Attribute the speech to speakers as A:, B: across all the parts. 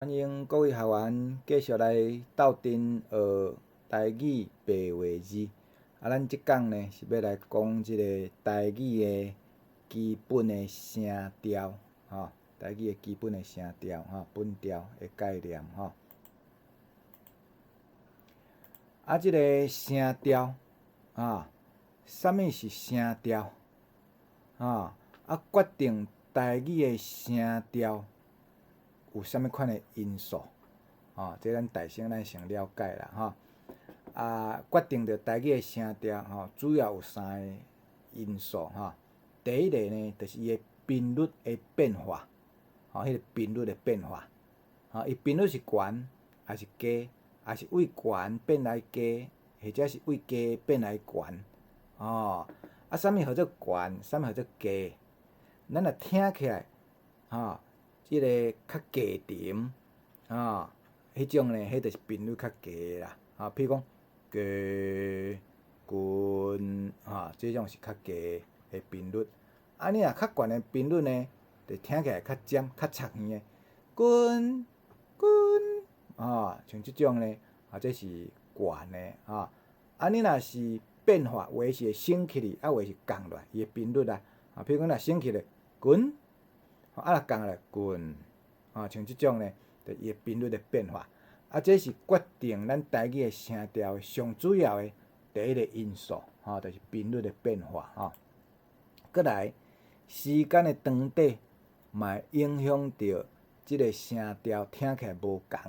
A: 歡迎各位學員繼續來鬥陣學台語白話字。啊，咱這講呢是欲來講這个台語的基本的聲調，吼，台語的基本的聲調，吼，本調的概念，吼。啊，這个聲調，啊，啥物是聲調？啊，啊，決定台語的聲調有啥物款的因素？吼，這咱大先咱先了解啦，吼。啊，決定著台語的聲調，吼，主要有三个因素，吼。第一个呢，就是伊的頻率的變化，吼，彼个頻率的變化，吼，伊頻率是懸抑是低，抑是對懸變來低，或者是對低變來懸，吼。啊，啥物號做懸，啥物號做低？咱若聽起來，吼，這个較低沉，吼，彼種呢，彼就是頻率較低啦，吼，譬如講，低、懸，吼，這種是較低的頻率。啊，你若較懸的頻率呢，就聽起來較尖、較插耳的，滾、滾，吼，像這種呢，啊，這是懸的，吼。啊，你若是變化，有的是會升起去，啊，有的是降落來，伊的頻率啊，啊，譬如講若升起來，滾。啊，若降來滾，啊，像這種呢，就伊的頻率的變化，啊，這是決定咱台語的聲調上主要的第一個因素，吼，就是頻率的變化，吼。閣來，時間的長短嘛會影響著這个聲調聽起來無仝。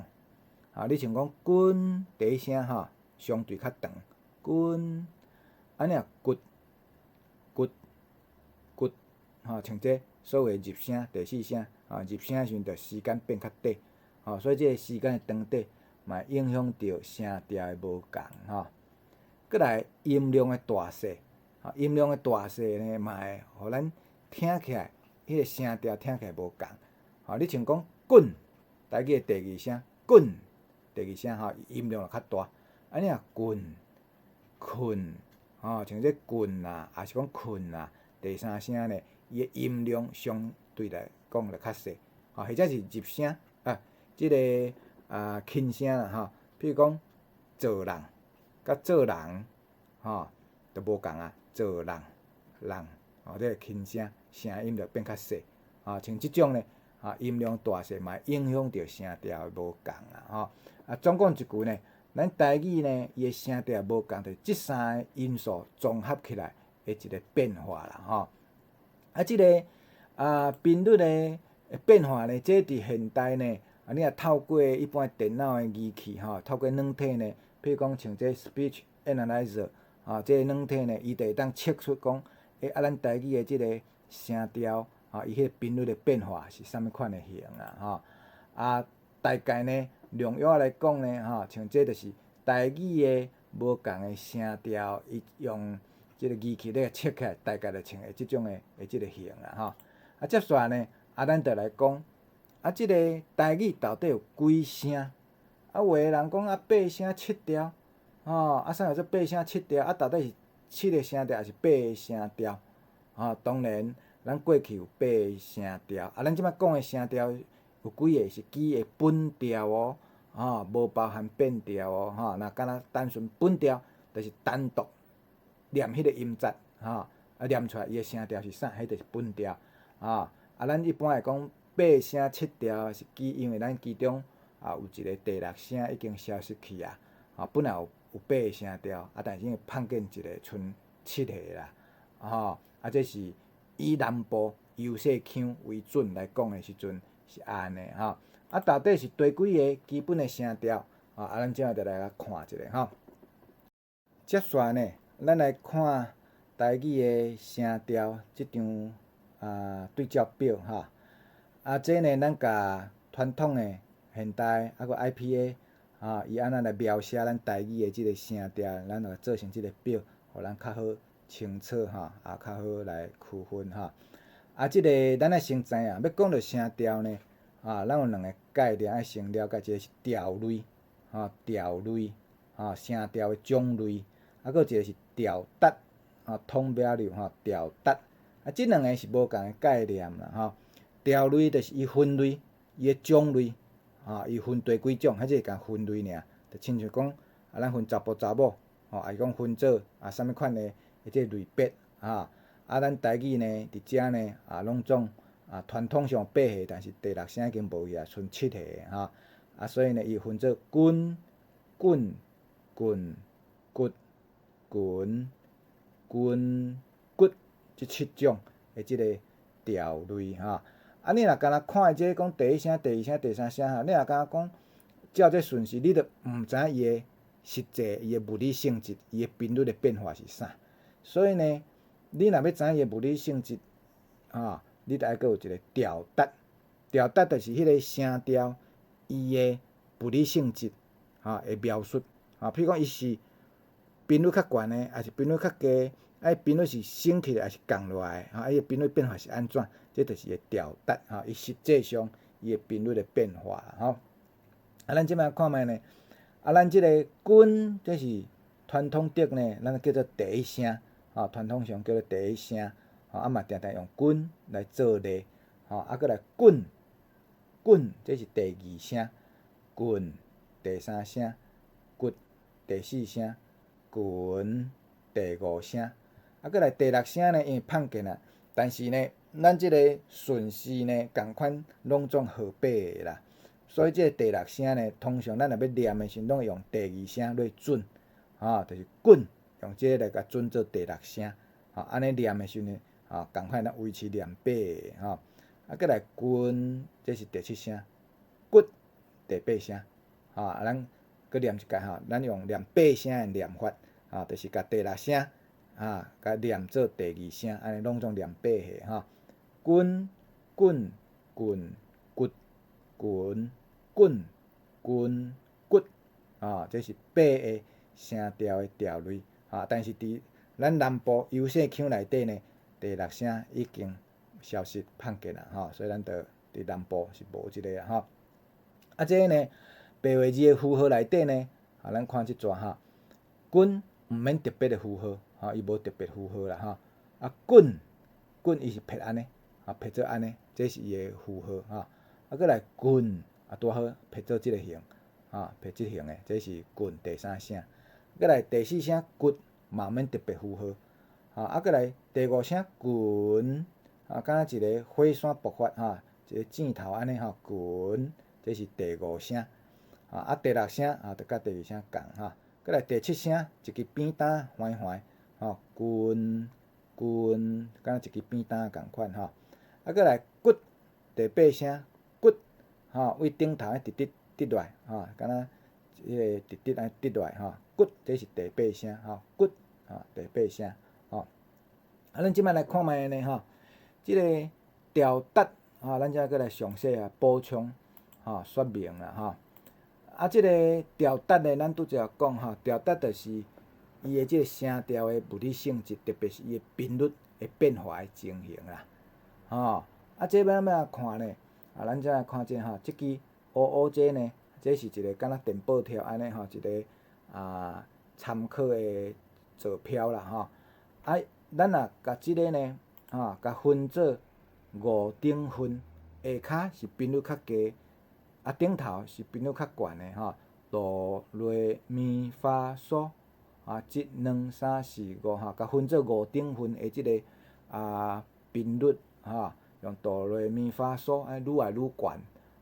A: 啊，你像講滾第一聲吼，相對較長，滾，啊，你若骨骨骨，吼，像這所謂入聲第四聲，啊，入聲的時陣就時間變較短，吼，所以這个時間的長短嘛會影響著聲調的無仝，吼。閣來音量的大細，吼，音量的大細呢，嘛會予咱聽起來，彼个聲調聽起來無仝。吼，你像講滾，台語的第二聲，滾，第二聲吼，音量就較大。啊，你若睏、睏，吼，像這睏啊，抑是講睏啊，第三聲呢，伊的音量相對來講就較細，吼，或者是入聲啊，這个啊輕聲啦，吼，譬如講做人，佮做人，吼，就無仝啊，做人，人，吼，這个輕聲，聲音就變較細，吼，像這種呢，啊，音量大細嘛會影響著聲調的無仝啊，吼，啊，總講一句呢，咱台語呢，伊的聲調無仝，就是這三个因素綜合起來的一个變化啦，吼。啊，這个啊頻率的變化呢，這佇現代呢，啊，你若透過一般電腦的儀器吼，透過軟體呢，譬如講像這 Speech Analyzer，吼，這个軟體呢，伊就會當測出講，欸，啊，咱台語的這个聲調，吼，伊彼個頻率的變化是啥物款的型啊，吼。啊，大概呢，量約來講呢，吼，像這就是台語的無仝的聲調，伊用這个儀器咧測起來，大概就像會這種的的這个型啊，吼。啊，接煞呢，啊，咱就來講，啊，這个台語到底有幾聲？啊，有的人講啊，八聲七調，吼，啊，啥叫做八聲七調？啊，到底是七个聲調，抑是八个聲調？吼，當然，咱過去有八个聲調，啊，咱這擺講的聲調有幾个是指的本調哦，吼，無包含變調哦，吼，若敢若單純本調，就是單獨念彼个音節，吼，啊，念出來伊的聲調是啥？彼就是本調，吼。啊，咱一般會講八聲七調是指，因為咱其中啊有一个第六聲已經消失去啊，吼，本來有八个聲調，啊，但是因為判見一个賰七个啦，吼，啊，這是以南部優勢腔為準來講的時陣是按呢，吼。啊，到底是佗幾个基本的聲調？啊，咱這下就來看一下吼。接續呢，咱來看台語的聲調這張啊對照表吼。啊，這呢，咱共傳統的、現代啊閣 IPA 啊，伊按怎來描寫咱台語的這个聲調，咱就做成這个表，予咱較好清楚吼，啊，較好來區分吼。啊，這个咱愛先知影，欲講著聲調呢，啊，咱有兩个概念愛先了解，一个是調類，吼，調類，吼，聲調的種類，啊，閣有一个是調值，吼，tone value，吼，調值，啊，這兩个是無仝的概念啦，吼。調類就是伊分類，伊的種類，吼，啊，伊分第幾種，彼這共分類爾，就親像講啊，咱分查埔查某，吼，抑是講分做啊啥物款的這個類別啊。啊，咱台語呢，佇遮呢啊，攏總啊傳統上八個，但是第六聲已經無去啊，賰七個吼。啊，所以呢，伊分做軍、棍、棍、骨、群、軍、骨這七種的這個調類吼。啊，你若干焦看這個講第一聲、第二聲、第三聲吼，你若干焦講照這順序，你就毋知影伊的實際伊的物理性質，伊的頻率的變化是啥。所以呢，你若欲知影伊的物理性質，吼，你著愛閣有一個調值，調值就是彼個聲調伊的物理性質，吼的描述。啊，譬如講伊是頻率較懸的，抑是頻率較低？啊，伊頻率是升起來，抑是降落來？吼，啊，伊的頻率變化是按怎？這就是伊的調值，吼，伊實際上伊的頻率的變化，吼。啊，咱這擺看覓呢？啊，咱這個軍，這是傳統的呢，咱叫做第一聲，吼，傳統上叫做第一聲，吼，啊嘛定定用軍來做例，吼，啊，閣來棍，棍，這是第二聲，棍第三聲，骨第四聲，群第五聲，啊，閣來第六聲呢，因為胖見啊，但是呢，咱這個順序呢，仝款攏總號八個啦，所以這個第六聲呢，通常咱若欲念的時陣，攏會用第二聲來準，吼，就是棍，用這個來共準做第六聲，吼，按呢念的時陣，吼，仝款咱維持念八個，吼，啊，閣來軍，這是第七聲，骨第八聲，吼，啊，咱閣念一擺吼，咱用念八聲的念法，吼，就是共第六聲，啊，共念做第二聲，按呢攏總念八個吼。軍、棍、棍、骨、群、棍、軍、骨，啊，這是八個聲調的調類，啊，但是佇咱南部優勢腔內底呢，第六聲已經消失胖見啦，吼，所以咱就佇南部是無這個啊，吼。啊，這個呢，白話字的符號內底呢，啊，咱看這逝吼，軍毋免特別的符號，吼，伊無特別符號啦，吼。啊，棍棍伊是撇按呢，啊，撇做按呢，這是伊的符號，吼。啊，閣來棍，啊，拄好撇做這個形，啊，撇這形的，這是棍第三聲。閣來第四聲骨嘛免特別符號，啊，閣來第五聲群，啊，敢若一個火山爆發，吼，一個箭頭按呢吼，群，這是第五聲。啊，第六聲啊，就佮第二聲仝吼。閣來第七聲，一支扁擔橫橫，吼，軍軍，敢若一支扁擔仝款吼。啊，閣來骨，第八聲骨，吼，對頂頭直直直落來，吼，敢若彼個直直按呢直落來吼，骨，這是第八聲吼，骨，吼，第八聲吼。啊，咱這擺來看覓呢吼，這個調值，吼，咱這閣來詳細啊補充吼說明啦吼。啊，這個調值呢，咱拄才有講吼，調值就是伊的這個聲調的物理性質，特別是伊的頻率的變化的情形啦。吼，啊，這欲按怎看呢？啊，咱這來看這吼，這支烏烏這呢，這是一個敢若電報條按呢吼，一個啊參考的坐標啦吼。啊，咱若共這個呢，吼，共分做五等份，下跤是頻率較低，啊頂頭是頻率較懸的吼。哆來咪發嗦，啊，一、兩、三、四、五吼，共分做五等份的這個啊頻率吼，用哆來咪發嗦，按呢愈來愈懸，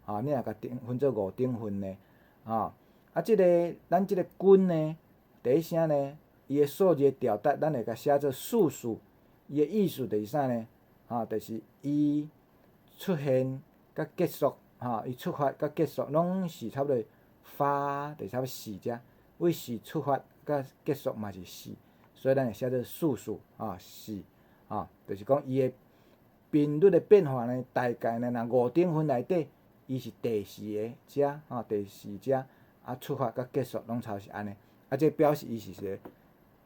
A: 吼，你若共分做五等份呢，吼，啊，這個咱這個軍呢，第一聲呢，伊的數字的調值，咱會共寫做四四，伊的意思就是啥呢？吼，就是伊出現佮結束，吼，伊觸發佮結束攏是差不多發，就是差不多四遮，對四出發佮結束嘛是四，所以咱會寫做四四，吼，四，吼，就是講伊的頻率的變化呢，大概呢，若五等份內底，伊是第四个遮，吼，第四遮，啊，觸發佮結束攏差是按呢，啊，這表示伊是一個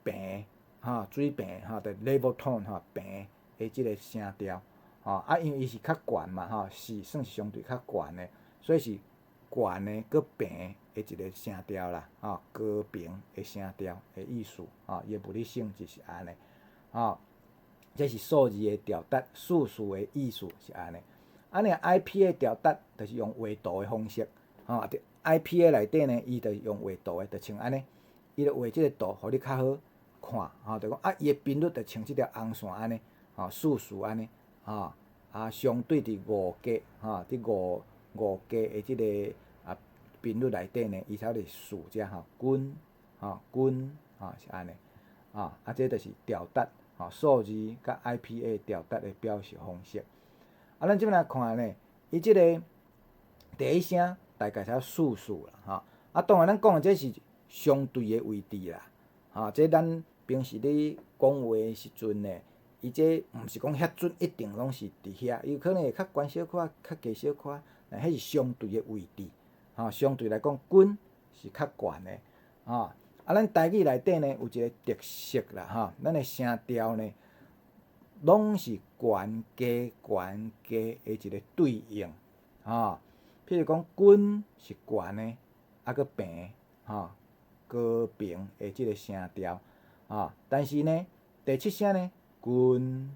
A: 平，吼，水平，吼，就 level tone，吼，平的這個聲調，吼，啊，因為伊是較懸嘛，吼，四算是相對較懸的，所以是懸的閣平的一個聲調啦，吼，高平的聲調的意思，吼，伊的物理性質是按呢，吼，這是數字的調值，四四的意思是按呢。啊，若 IPA 調值，就是用畫圖的方式，吼，吼，佇 IPA 內底呢，伊就用畫圖的，就像按呢，伊就畫這个圖，予你較好看，吼，就講啊，伊的頻率就像這條紅線按呢，吼，數數按呢，吼，啊，相對佇五格，吼，佇五格的這个啊頻率內底呢，伊才佇數遮吼，均，吼，均，吼是按呢，啊，啊，這就是調值，吼，數字佮 IPA 調值的表示方式。啊，咱這擺來看呢，伊這个第一聲大概才四四啦，吼，啊，當然咱講的這是相對的位置啦，吼，這咱平時咧講話的時陣呢，伊這毋是講遐準一定攏是佇遐，有可能會較懸小可，較低小可，但彼是相對的位置，吼，相對來講，均是較懸的，吼。啊，咱台語內底呢有一個特色啦，吼，咱的聲調呢，攏是懸低懸低的一個對應，吼。譬如講，均是懸的，啊，閣平，吼，高平的這個聲調，吼。但是呢，第七聲呢，均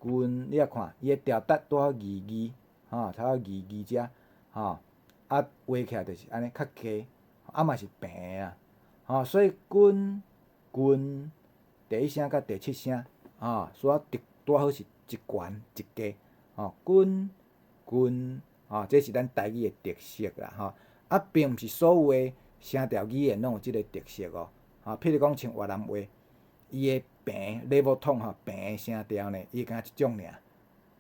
A: 均，你來看，伊的調值拄好二二，吼，差不多二二遮，吼，啊，畫起來就是按呢較低，啊嘛是平的啊，吼，所以均均第一聲佮第七聲，吼，所以拄好是一懸一低，吼，均均，吼，這是咱台語的特色啦，吼，啊，並毋是所有的聲調語言攏有這個特色哦，吼，譬如講像越南話，伊的平 level tone 吼，平的聲調呢，伊敢若一種爾，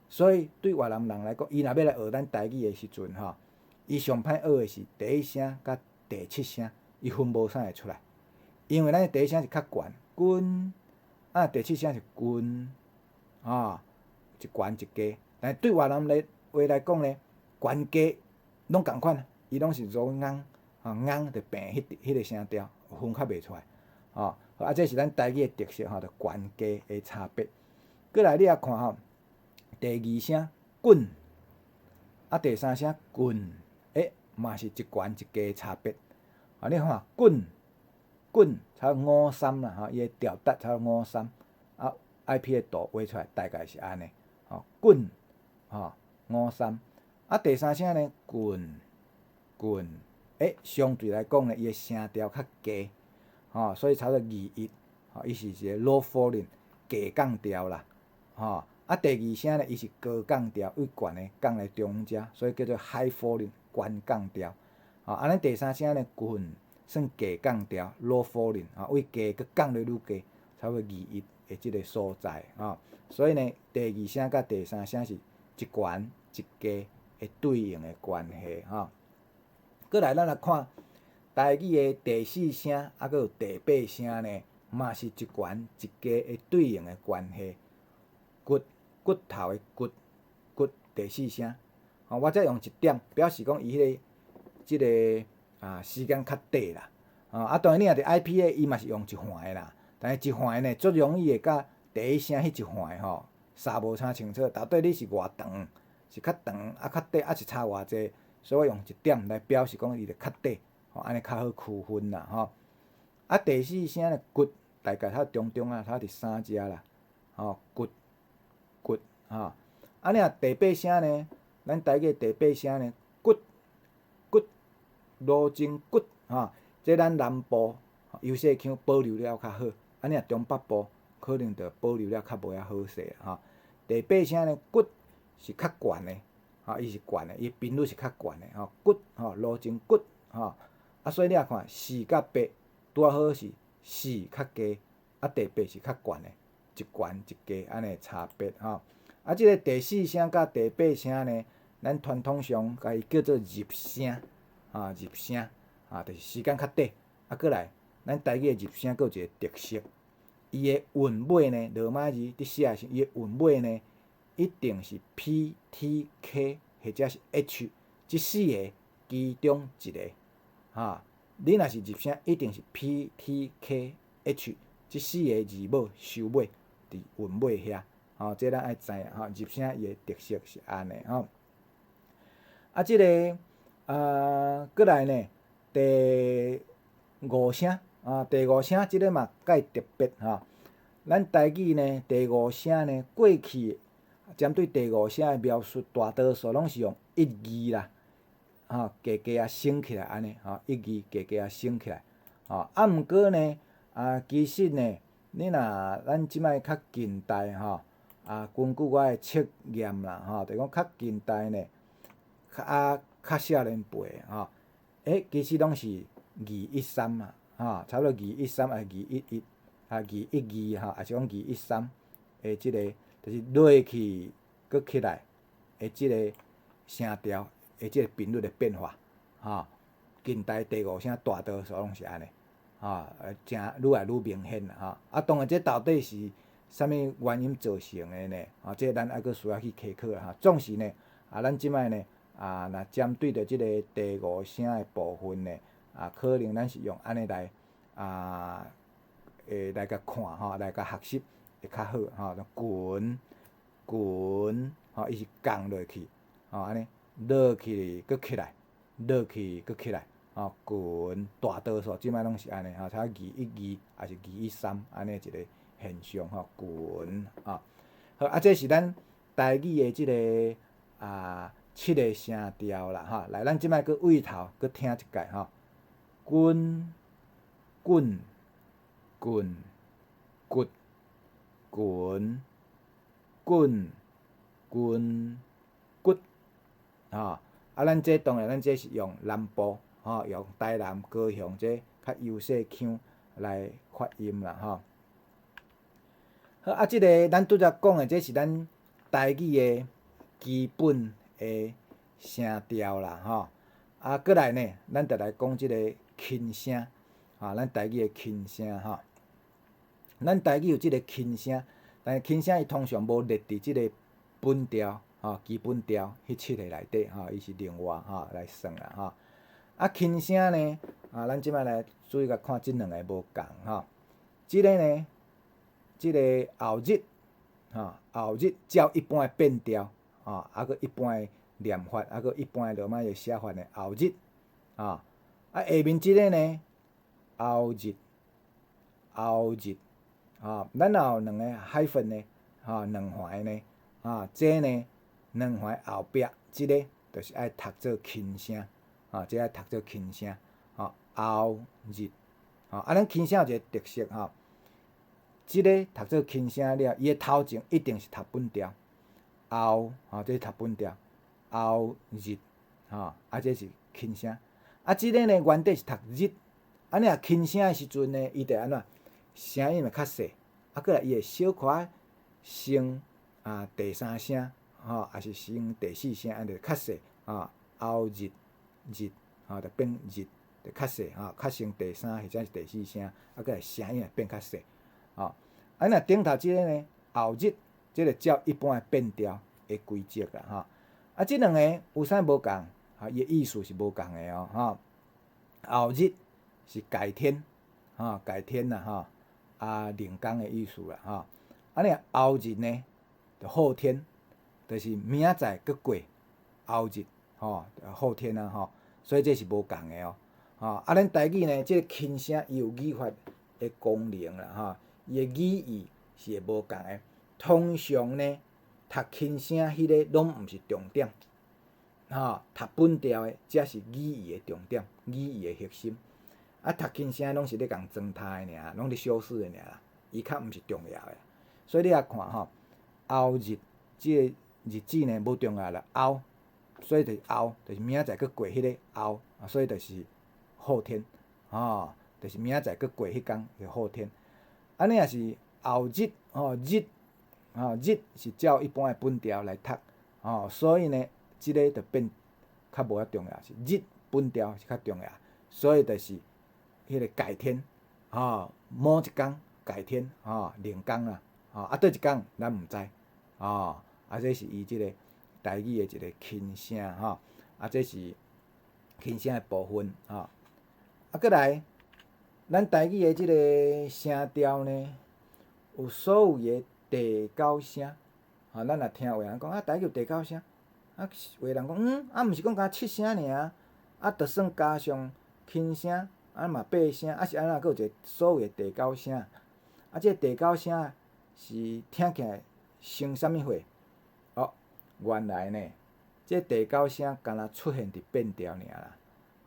A: 所以對越南人來講，伊若欲來學咱台語的時陣吼，伊上歹學的是第一聲佮第七聲，伊分無啥會出來，因為咱的第一聲是較懸，均，啊，第七聲是均，吼，一懸一低，但是對越南的話來講呢，懸低攏仝款，伊攏是做�，吼�就平彼個聲調，分較袂出來，吼，啊，這是咱台語的特色吼，就懸低的差別。過來你來看吼，第二聲滾，啊，第三聲棍，欸，嘛是一懸一低的差別。啊，你看滾滾差五三啦，吼，伊的調值差五三，啊，IPA 圖畫出來大概是按呢，吼，滾，吼，五三，啊，第三聲呢，棍棍，欸，相對來講呢，伊的聲調較低，吼，所以差不多二一，吼，伊是一個 low falling 低降調啦，吼，啊，第二聲呢，伊是高降調，為懸的降來中間遮，所以叫做 high falling 懸降調，吼，啊，咱第三聲呢，棍算低降調 low falling，吼，為低閣降咧愈低，差不多二一的這個所在，吼，所以呢，第二聲佮第三聲是一懸一低的對應的關係，吼。過來，咱來看台語的第四聲，啊，閣有第八聲呢，嘛是一懸一低的對應的關係。骨骨頭的骨骨第四聲，吼，我才用一點表示講伊彼個這个啊時間較短啦。啊，當然你若佇 IPA 伊嘛是用一橫的啦，但是一橫的呢，足容易會佮第一聲彼一橫的吼，相無差清楚，到底你是偌長，是較長啊較短，抑是差偌濟，所以我用一點來表示講伊就較短，吼，按呢較好區分啦，吼。啊，第四聲的骨大概較中中啊，較佇三遮啦，吼，骨骨吼。啊，你若第八聲呢？咱台語第八聲呢？骨骨羅針骨吼，這咱南部優勢腔保留了較好，啊，你若中北部可能就保留了較無遐好勢吼。第八聲呢，骨是較懸的，吼，伊是懸的，伊頻率是較懸的吼，骨吼羅針骨吼。啊，所以你若看四佮八拄好是四較低，啊，第八是較懸的，一懸一低按呢差別吼。啊，這個第四聲佮第八聲呢，咱傳統上共伊叫做入聲，啊，入聲，啊，就是時間較短。啊，過來，咱台語的入聲閣有一個特色，伊的韻尾呢，羅馬字佇寫的時，伊的韻尾呢，一定是 P、T、K 或者是 H 這四个其中一个，哈。你若是入聲，一定是 P、T、K、H 這四个字母收尾佇韻尾遐，吼，這咱愛知影吼，入聲伊的特色是按呢吼。啊，這个啊，過來呢，第五聲啊，第五聲這个嘛較特別吼。咱台語呢，第五聲呢，過去針對第五聲的描述，大多數攏是用一二啦，吼，加加仔升起來按呢，吼，一二加加仔升起來，吼，啊，毋過呢，啊，其實呢，你若咱這擺較近代吼，啊，根據我的測驗啦，吼，就講較近代呢，較啊較少年輩吼，欸，其實攏是二一三啊，吼，差不多二一三抑211啊，212吼，抑是講213的這个，就是落去閣起來的這个聲調的這个頻率的變化，吼，近代第五聲大多數攏是按呢，吼，誠愈來愈明顯啦，吼，啊，當然這到底是啥物原因造成的呢？吼，這咱猶閣需要去稽考啦，吼。總是呢，啊，咱這擺呢，啊，若針對著這个第五聲的部分呢，啊，可能咱是用按呢來啊，會來共看吼，來共學習會較好吼。滾滾，吼，伊是降落去，吼，按呢落去閣起來，落去閣起來，吼，滾，大多數這擺攏是按呢，吼，差二一二，抑是213按呢一个現象吼，滾，吼。好，啊，這是咱台語的這个啊七个聲調啦，吼。來，咱這擺閣對頭閣聽一擺吼。滾、滾、棍、骨、滾、棍、軍、骨，吼。啊，咱這當然，咱這是用南部，吼，用台南、高雄這較幼細腔來發音啦，吼。好，啊，這个咱拄才講的，這是咱台語的基本的聲調啦，吼。啊，閣來呢，咱就來講這个輕聲，啊，咱台語的輕聲吼。咱台語有這个輕聲，但是輕聲伊通常無列佇這个本調，吼，基本調彼七个內底，吼，伊是另外吼來算啦，吼。啊，輕聲呢，啊，咱這擺來注意共看這兩个無仝吼。這个呢，這个後日，吼，後日照一般的變調，吼，啊，閣一般的念法，啊，閣一般的羅馬字寫法呢，後日，啊，啊，下面這个呢，後日，後日，吼，咱若有兩个 hyphen 呢，吼，兩橫呢，啊，這呢，兩橫後壁這个就是愛讀做輕聲，啊，這愛讀做輕聲，吼，後日，吼，啊，咱輕聲有一个特色吼，這个讀做輕聲了，伊的頭前一定是讀本調，後，吼，這是讀本調，後日，吼，啊，這是輕聲，啊，這个呢原底是讀日，啊，你若輕聲的時陣呢，伊就按怎？聲音會較細，啊，閣來伊會小可升啊第三聲，吼，抑是升第四聲，按呢就較細，啊，後日日，吼，就變日，就較細，吼，較升第三或者是第四聲，啊，閣來聲音會變較細，吼，啊，若頂頭這个呢，後日，這个照一般的變調的規則啦，吼，啊，這兩个有啥無仝？啊，伊的意思是無仝的哦，吼，後日是改天，吼，改天啦，吼。啊，另工的意思啦，吼。啊，你後日呢，就後天，就是明仔載閣過後日，吼，後天啊，吼。所以這是無仝的哦，吼。啊，咱台語呢，這个輕聲伊有語法的功能啦，吼。伊的語義是會無仝的。通常呢，讀輕聲彼个攏毋是重點，吼，讀本調的才是語義的重點，語義的核心。啊，讀輕聲攏是咧共裝態的爾，攏咧修飾的爾啦，伊較毋是重要的。所以你若看吼，後日這个日子呢無重要啦，後，所以就是後，就是明仔載閣過彼个後，所以就是後天，吼，就是明仔載閣過彼工就後天。啊，你若是後日，吼日，吼日是照一般的本調來讀，吼，所以呢，這个就變較無遐重要，是日本調是較重要，所以就是。彼个改天，吼，某一工改天，吼，另工啦，吼，啊，佗一工咱毋知，吼，啊，這是伊這个台語的一个輕聲，吼，啊，這是輕聲的部分，吼，啊，閣來，咱台語的這个聲調呢，有所謂的第九聲，吼，咱若聽有人講啊，台語有第九聲，啊，有的人講，嗯，啊，毋是講干焦七聲爾，啊，就算加上輕聲。啊嘛八聲，啊是按怎閣有一个所謂的第九聲？啊，這个第九聲是聽起來像啥物貨？哦，原來呢，這第九聲敢若出現佇變調爾啦，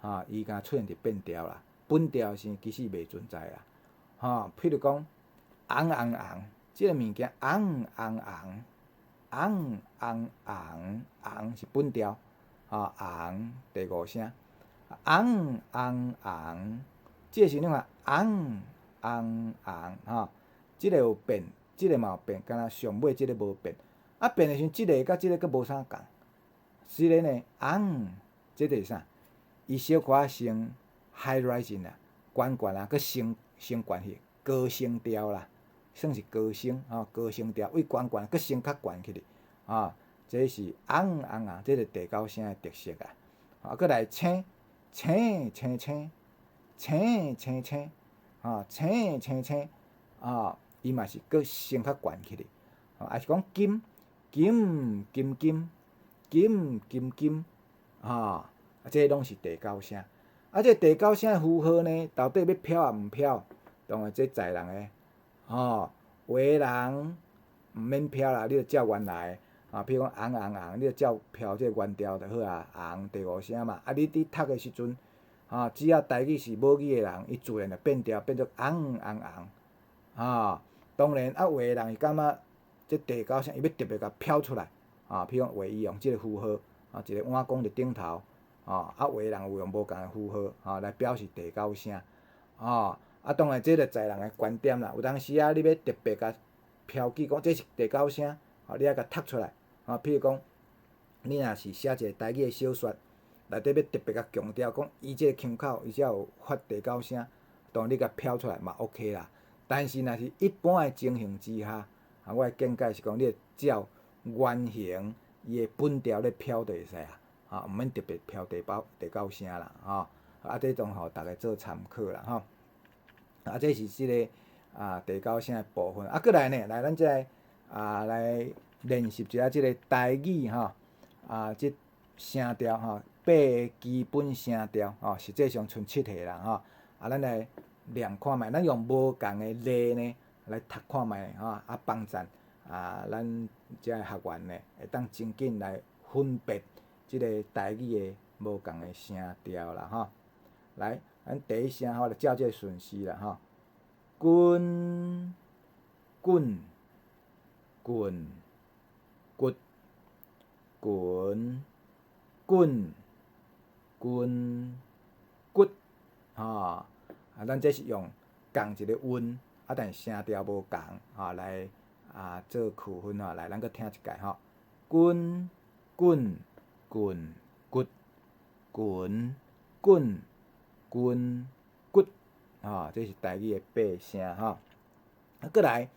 A: 吼，伊敢若出現佇變調啦，本調聲其實袂存在啦，吼，譬如講，尪尪尪，這個物件，尪尪尪，尪尪尪，尪是本調，吼，尪第五聲，尪尪尪，這個時你看，尪尪尪，吼，這個有變，這個嘛有變，敢若上尾這個無變，啊變的時陣，這個佮這個閣無啥仝。雖然呢，尪，這就是啥？伊小可升 high rising 啊，懸懸啊，閣升升懸去，高聲調啦，算是高聲吼，高聲調，為懸懸閣升較懸起去，啊，這是尪尪尪，這是第九聲的特色啊。啊，閣來青青青青青青青，啊，青青青，啊，伊嘛是閣升較懸起去，啊，是講金金金金金金金，啊，這攏是第九聲。啊，這第九聲的符號呢，到底欲飄抑毋飄？當然這在人的，吼，有的人毋免飄啦，你就照原來，啊，譬如講尪尪尪，你就照飄這個原調就好啊，尪第五聲嘛。啊，你佇讀的時陣，啊，只要台語是母語的人，伊自然就變調變做尪尪尪，啊，當然啊，有的人伊感覺這第九聲伊欲特別共飄出來，啊，譬如講有的伊用這個符號，啊，一個碗公佇頂頭，啊，啊，有的人有用無仝的符號，啊，來表示第九聲，啊，啊，當然這就在人的觀點啦。有當時啊，你欲特別共標記講這是第九聲，啊，你愛共讀出來，啊，譬如講，你若是寫一個台語的小說，內底欲特別共強調講，伊這個腔口，伊才有發第九聲，當然你共飄出來嘛 OK 啦。但是若是一般的情形之下，啊，我的見解是講，你照原型伊的本調咧飄就會使啊，啊，毋免特別飄第八、第九聲啦，吼。啊，這當予逐家做參考啦，吼。啊，這是這個啊第九聲的部分。啊，閣來呢，來咱這啊來練習一下這個台語吼，啊，這聲調吼，八个基本聲調吼，實際上賰七個啦吼。啊，咱來念看覓，咱用無仝的例呢來讀看覓吼，啊，幫贊啊，咱遮的學員呢會當真緊來分辨這個台語的無仝的聲調啦吼。來，咱第一聲吼，就照這個順序啦吼。滾、滾、滾、骨、滾、滾、滾、骨，吼，啊，咱這是用仝一個韻，啊，但是聲調無仝，吼，來啊做區分吼。來，咱閣聽一擺吼。滾、滾、滾、骨、滾、滾、滾、骨，吼，這是台語的八聲吼。啊，閣來，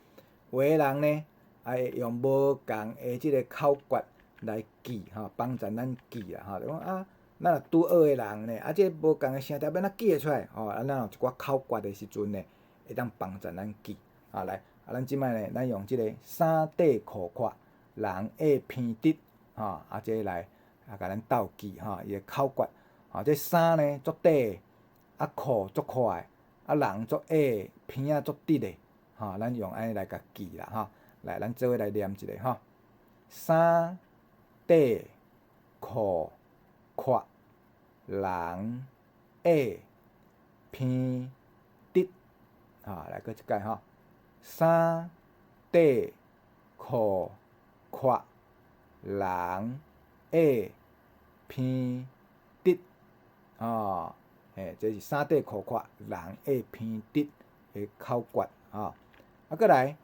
A: 有的人呢，會用無仝的這個口訣來記吼，幫助咱記啦吼。就講啊，咱若拄學的人呢，啊，這無仝的聲調欲按怎記會出來？吼，啊，咱有一寡口訣的時陣呢，會當幫助咱記。啊，來，啊，咱這擺呢，咱用這個衫短褲闊，人矮鼻直，吼，啊，這來啊，共咱鬥記吼，伊的口訣。吼，這衫呢足短的，啊褲足闊的，啊人足矮，鼻仔足直的，吼，咱用按呢來共記啦，吼。來，咱做伙來念一下吼。衫短褲闊，人矮鼻直，吼，來閣一擺吼。衫短褲闊，人矮鼻直，吼，嘿，這是衫短褲闊，人矮鼻直的口訣，吼。啊，閣來，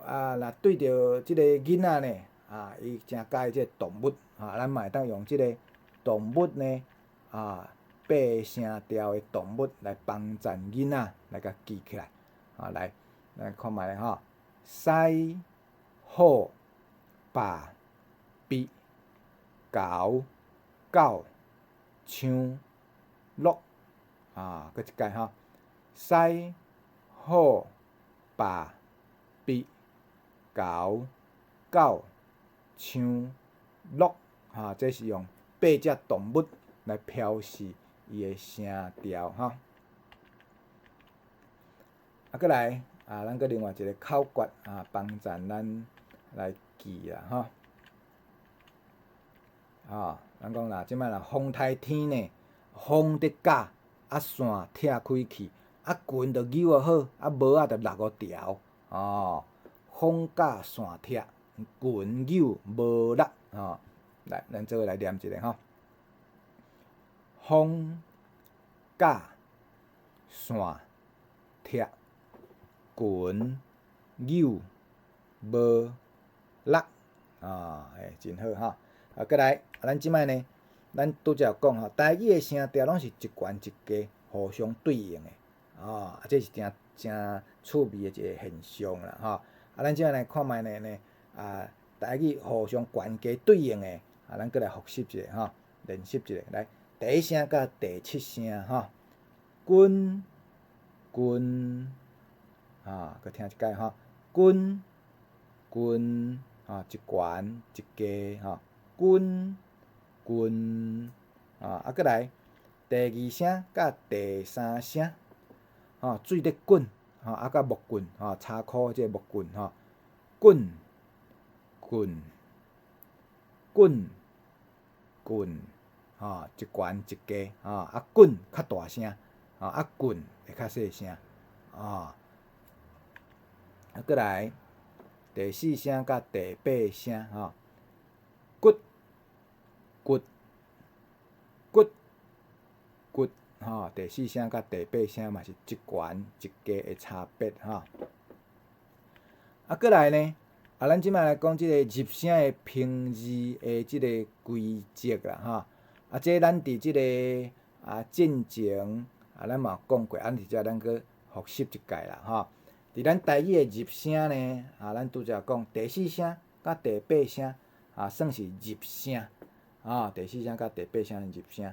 A: 啊，若對著這個囡仔呢，啊，伊誠佮意這個動物，啊，咱嘛會當用這個動物呢，啊，八聲調的動物來幫贊囡仔來共記起來，啊，來，來看覓吼，獅、虎、豹、鱉、猴、狗、象、鹿，啊，閣一擺吼，獅、虎、豹、鱉、猴、狗、象、鹿，哈，這是用八隻動物來標示伊的聲調，吼。啊，閣來，啊，咱閣另外一個口訣啊，幫贊咱來記啦，吼。吼，人講啦，這擺啦，風颱天呢，風佇絞，啊線拆開去，啊裙就搝予好，啊帽仔就落五條，哦，風絞線拆，裙搝帽落，吼，來，咱做伙來念一下吼，風絞線拆，裙搝帽落，啊，欸，真好吼。啊，閣來，啊，咱這擺呢，咱拄才有講吼，台語的聲調攏是一懸一低互相對應的，哦，啊，這是誠誠趣味的一個現象啦，吼。啊，咱這擺來看覓呢呢，啊，台語互相懸低對應的，啊，咱閣來複習一下吼，練習一下，來，第一聲佮第七聲吼，君君，啊，閣聽一擺吼，君君，啊，一懸一低吼。君君啊，啊，閣來第二聲佮第三聲，吼，水咧滾，吼，啊，佮木棍，吼，柴箍這个木棍，吼，滾棍滾棍，吼，一懸一低，吼，啊，滾較大聲，吼，啊，棍會較細聲，啊，啊，閣來第四聲佮第八聲，吼。骨骨骨骨，吼，第四聲佮第八聲嘛是一懸一低的差別，吼。啊，閣來呢，啊，咱這擺來講這个入聲的平字的這个規則啦，吼。啊，這咱佇這个啊進前啊，咱嘛有講過，啊，佇遮咱閣複習一擺啦，吼。佇咱台語的入聲呢，啊，咱拄才講第四聲佮第八聲。啊，算是入聲，啊，第四聲佮第八聲入聲。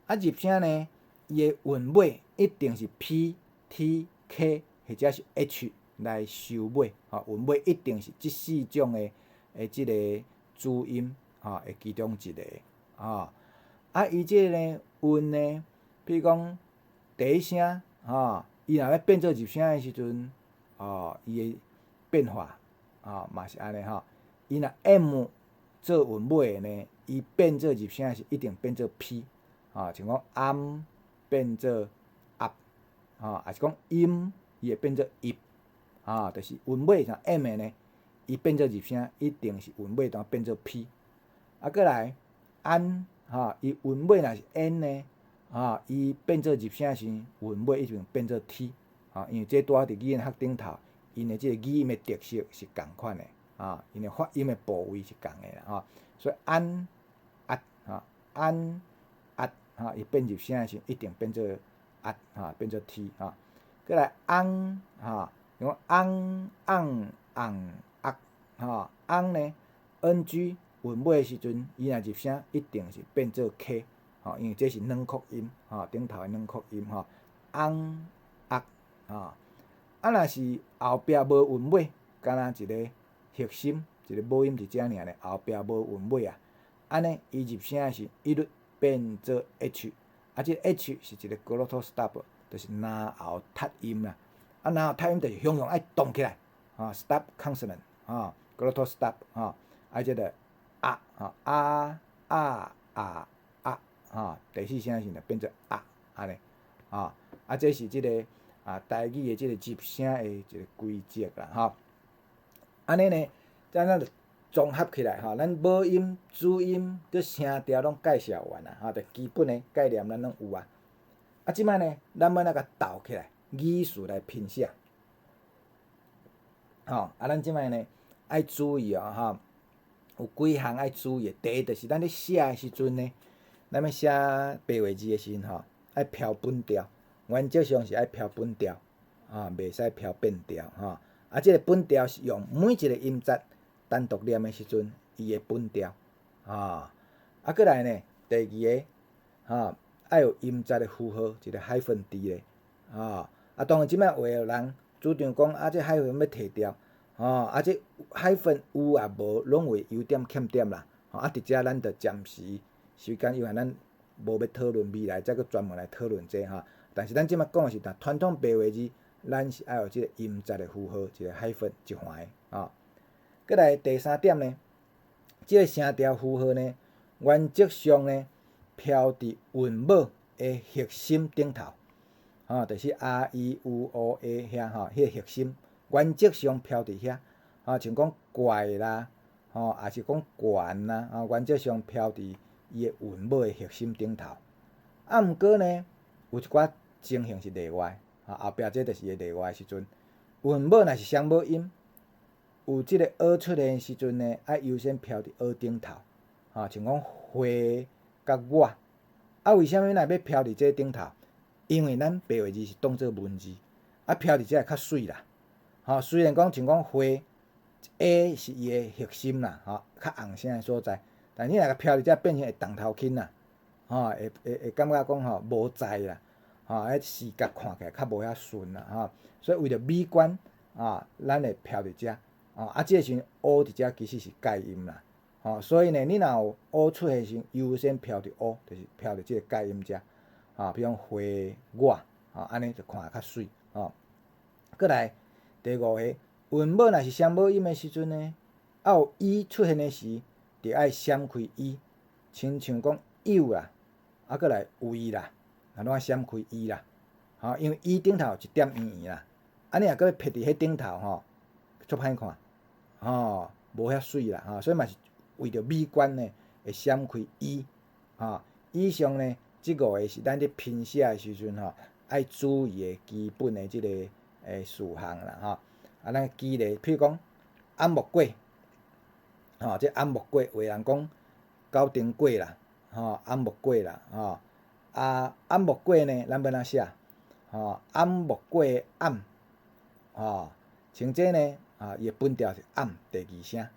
A: 啊，入聲呢，伊的韻尾一定是 P、T、K 或者是 H 來收尾，吼，韻尾一定是這四種的的這个主音，吼，的其中一個，吼。啊，伊這个呢韻呢，比如講第一聲，吼，伊若欲變做入聲的時陣，哦，伊的變化，吼，嘛是按呢吼。伊若 M 做韻尾的呢，伊變做入聲是一定變做 P，吼，像講暗變做壓，吼，抑是講音，伊會變做 ip，啊，就是韻尾像 M 的呢，伊變做入聲一定是韻尾端變做 P。啊，閣來安，吼，伊韻尾若是 N 呢，吼，伊變做入聲時，韻尾一定變做 T，吼，因為這拄仔佇語言學頂頭，𪜶的這个語音的特色是仝款的。啊，𪜶的發音的部位是仝的啦，吼，所以安、壓、吼，安、壓，吼，伊變入聲時一定變做壓，吼，變做 T，吼。閣來翁，吼，像講翁、翁、翁、壓，吼，翁呢，NG 韻尾的時陣，伊若入聲一定是變做 K，吼，因為這是軟擴音，吼，頂頭的軟擴音，吼，翁、壓，吼，啊，若是後壁無韻尾，敢若一个核心一个母音佇遮爾咧，後壁無韻尾啊，按呢伊入聲是一律變做 H，啊，這 H 是一个 glottal stop，就是嚨喉窒音啦。啊，嚨喉窒音就是雄雄愛動起來，啊，stop consonant，啊，glottal stop，啊，啊，這個啊，啊啊啊啊啊，啊，第四聲是變做啊，按呢，啊，啊，這是這个啊台語的這個入聲的一個規則啦，吼。按呢呢，這咱就綜合起來吼，咱母音、子音、閣聲調攏介紹完啊，吼，就基本的概念咱攏有啊。啊，這擺呢，咱欲來共鬥起來，語序來拼寫。吼，啊，咱這擺呢愛注意哦，吼，有幾項愛注意。第一，就是咱咧寫的時陣呢，咱欲寫白話字的時陣吼，愛標本調，原則上是愛標本調，啊，袂使標變調，吼。啊，這个本調是用每一個音節單獨念的時陣，伊的本調，啊，啊，閣來呢，第二个，吼，愛有音節的符號，一個 hyphen 佇咧，啊，啊，當然這擺有的人主張講，啊，這 hyphen 欲提掉，吼，啊，這 hyphen 有抑無，攏有優點欠點啦，吼，啊，佇遮咱就暫時時間有限，咱無欲討論，未來再閣專門來討論這吼。但是咱這擺講的是，若傳統白話字，咱是愛有這個音節的符號，一個 hyphen 一環的，吼。閣來第三點呢，這個聲調符號呢，原則上呢，飄佇韻母的核心頂頭，吼，就是 R E U O A 遐吼，彼個核心原則上飄佇遐，吼，像講怪啦，吼，抑是講懸啦，吼，原則上飄佇伊的韻母的核心頂頭。啊，毋過呢，有一寡情形是例外，吼，後壁這就是伊例外的時陣，韻母若是雙母音，有這個 ㅓ 出現的時陣呢，愛優先飄佇 ㅓ 頂頭，吼，像講花佮我，啊，為啥物咱欲飄佇這頂頭？因為咱白話字是當做文字，啊，飄佇這會較媠啦，吼，雖然講像講花，A 是伊的核心啦，吼，較紅聲的所在，但你若共飄佇這變成會重頭輕啦，吼，會會會感覺講吼無在啦，吼，彼視覺看起來較無遐順啦，吼，所以為著美觀啊，咱會飄佇遮，吼，啊，這個時陣 O 佇遮其實是蓋音啦，吼，所以呢，你若有 O 出現時，優先飄佇 O，就是飄佇這個蓋音遮，吼，比如講花我，吼，按呢就看較媠，吼。閣來第五個，韻母若是雙母音的時陣呢，啊有 E 出現的時，就愛閃開 E，親像講有啦，啊閣來為啦，啊攏愛閃開 E 啦，吼，因為 E 頂頭有一點圓圓啦，啊你若閣欲撇佇彼頂頭吼，足歹看，吼，無遐媠啦，吼，所以嘛是為著美觀呢，會閃開 E，吼，以上呢，這五個是咱佇拼寫的時陣吼，愛注意的基本的這個事項啦，吼。啊，咱舉例，譬如講按木粿，吼，這按木粿有的人講九重粿啦，吼，按木粿啦，吼，啊，按木粿呢，咱欲按怎寫？吼，按木粿的按，吼，像這呢，啊，伊的本調是按第二聲，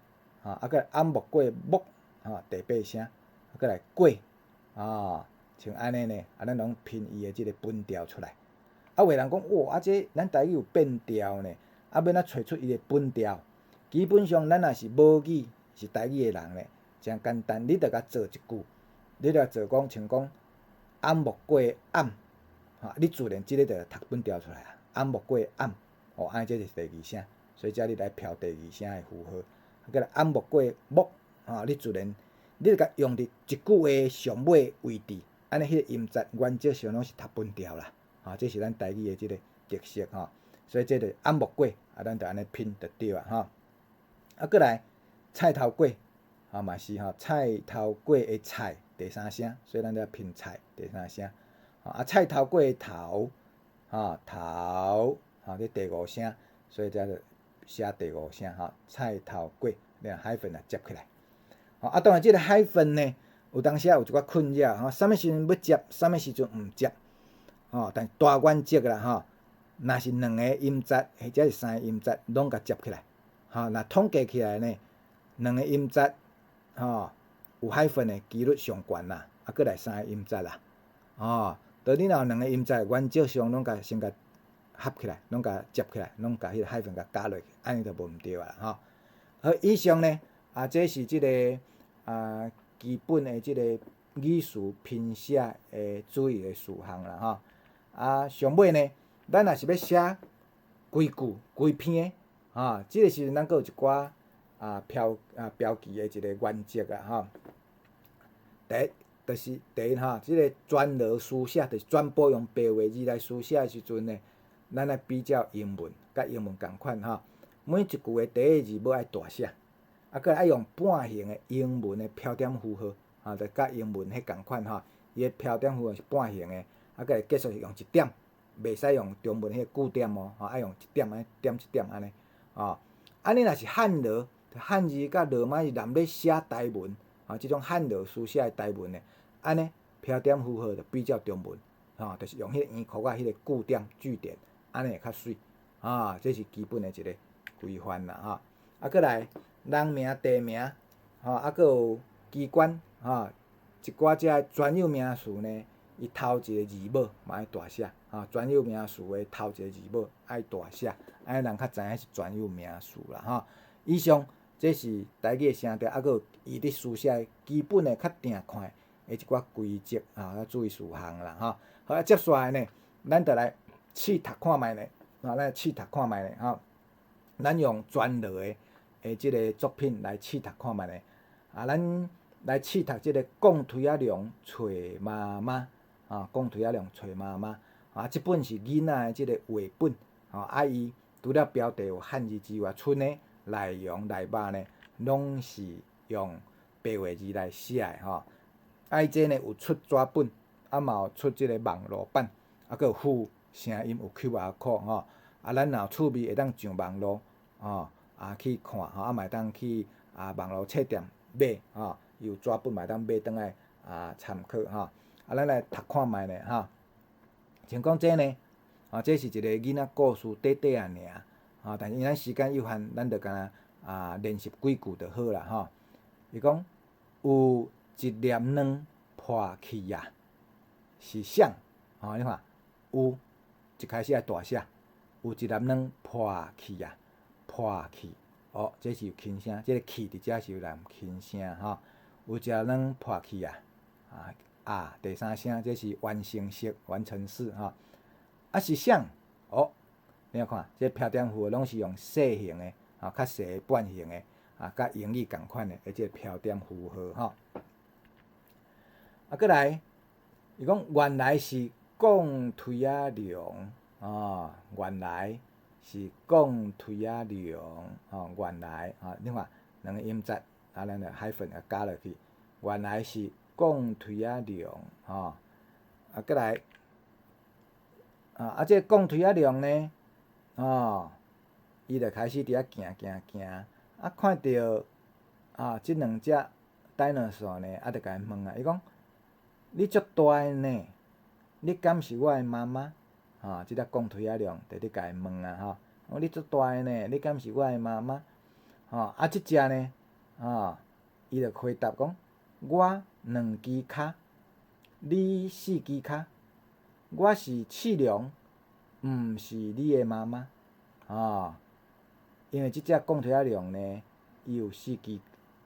A: 吼，啊，閣按木粿木，吼，第八聲，啊，閣來粿，吼，像按呢呢，啊，咱攏拼伊的這個本調出來。啊，有的人講，哇，啊，這咱台語有變調呢，啊，欲按怎揣出伊的本調？基本上，咱若是母語是台語的人呢，誠簡單，你著共做一句，你著做講像講按木粿按，吼，你自然這个就讀本調出來啊。按木粿按，哦，按呢這就是第二聲，所以遮你來飄第二聲的符號。閣來按木粿木，吼，你自然你著共用佇一句話上尾位置，按呢彼個音節原則上攏是讀本調啦。吼，這是咱台語的這個特色吼，所以這就按木粿，啊，咱就按呢拼就對啊，吼。啊，閣來菜頭粿，吼嘛是吼，菜頭粿的菜第三聲，所以咱就拼菜第三聲。啊，菜頭粿的頭，吼頭，吼這第五聲，所以遮就寫第五聲吼，菜頭粿，你 hyphen 來接起來。吼啊，當然這個 hyphen 呢，有當時仔有一寡困擾吼，啥物時陣欲接，啥物時陣毋接，吼，但大原則啦吼，若是兩個音節或者是三個音節，攏共接起來。吼，若統計起來呢，兩個音節吼有 hyphen 的幾率上懸啦，啊，閣來三個音節啦，吼，當你若有兩個音節，原則上攏共先共合起來，攏共接起來，攏共彼個 hyphen 共加落去，按呢就無毋對啊，吼。好，以上呢，啊，這是這個啊基本的這個語詞拼寫的注意的事項啦，吼。啊，上尾呢，咱若是欲寫規句規篇，啊，這個時陣咱閣有一寡啊標啊標記的一個原則啊，吼。第一，就是第一吼，這個全羅書寫，就是全部用白話字來書寫的時陣呢，咱愛比較英文，佮英文仝款吼。每一句的第一個字母愛大寫，啊，閣愛用半形的英文的標點符號，啊，就佮英文彼仝款吼。伊的標點符號是半形的，啊，閣來結束是用一點，袂使用中文彼個句點哦，吼，愛用一點按呢點一點按呢，吼。啊，你若是漢羅，漢字佮羅馬字衲咧寫台文，啊，這種漢羅書寫的台文的，按呢標點符號就比較中文，吼，就是用彼個圓括仔彼個句點句點，按呢會較媠，啊，這是基本的一個規範啦，吼。啊，閣來人名、地名，吼，啊，閣有機關，吼，一寡這專有名詞呢，伊頭一個字母嘛愛大寫，吼，專有名詞的頭一個字母愛大寫，按呢人較知影是專有名詞啦，吼。以上這是台語的聲調，啊，閣有伊佇書寫基本的較定看的一寡規則啊，佮注意事項啦，吼。好，啊，接紲來呢，咱就來試讀看覓呢，啊，咱來試讀看覓呢，吼。咱用全羅的的這個作品來試讀看覓呢，啊，咱來試讀這个貢推仔龍揣媽媽，啊，貢推仔龍揣媽媽，啊，這本是囡仔的這个繪本，啊，伊除了標題有漢字之外，賰的內容內肉呢，攏是用白話字來寫的吼。啊，伊這呢有出紙本，啊嘛有出這个網路版，啊，閣有附聲音有 QR code 吼。啊，咱若有趣味會當上網路，吼，啊去看吼，啊嘛會當去啊網路冊店買吼，伊有紙本嘛會當買轉來啊參考吼。啊，咱來讀看覓咧吼。像講這呢，啊，這是一个囡仔故事短短仔爾，啊，但是因咱時間有限，咱就干焦啊練習幾句就好啦吼。伊講有一粒卵破去啊，是啥？吼，你看有一開始愛大寫，有一粒卵破去啊，破去，哦，這是有輕聲，這个去佇遮是有含輕聲吼。有一粒卵破去啊，啊啊，第三聲這是完成式、完成式吼。啊是啥？哦，你看，這標點符號攏是用細型的，啊，較細半形的，啊，佮英語仝款的，這个標點符號吼。啊，閣來，伊講原來是貢推仔龍，哦，原來是貢推仔龍，哦，原來，啊，你看兩个音節，啊，咱就 hyphen 啊加落去，原來是貢推仔龍，吼，啊，閣來，啊，啊，這個貢推仔龍呢，哦，伊就開始佇遐行行行，啊，看著啊，這兩隻 dinosaur 呢，啊，就共伊問啊，伊講，你足大的呢，你敢是我的媽媽？吼，這隻貢推仔龍就咧共伊問啊，吼，講你足大的呢，你敢是我的媽媽？吼，啊，這隻呢，吼，伊就回答講，我兩支跤，你四支跤，我是刺龍，毋是你的媽媽，吼，因為這隻貢推仔龍呢，伊有四支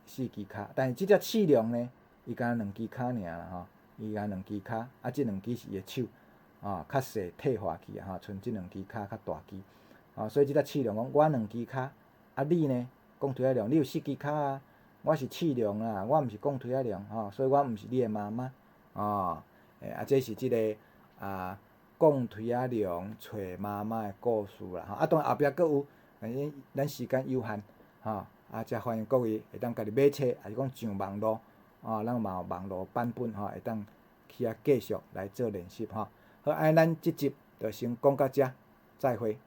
A: 四支跤，但是這隻刺龍呢，伊干焦兩支跤爾啦，吼，伊干焦兩支跤，啊，這兩支是伊的手，吼，較細退化去啊，吼，賰這兩支跤較大支，吼，所以這隻刺龍講，我兩支跤，啊你呢？貢推仔龍，你有四支跤啊，我是刺龍啊，我毋是貢推仔龍，吼，所以我毋是你的媽媽，哦，啊，這是這个啊貢推仔龍揣媽媽的故事啦，吼，啊，當然後壁閣有，但是咱時間有限，吼，啊，遮歡迎各位會當家己買冊，抑是講上網路，哦，咱嘛有網路版本吼，會當去遐繼續來做練習吼。好，按呢咱這集就先講到遮，再會。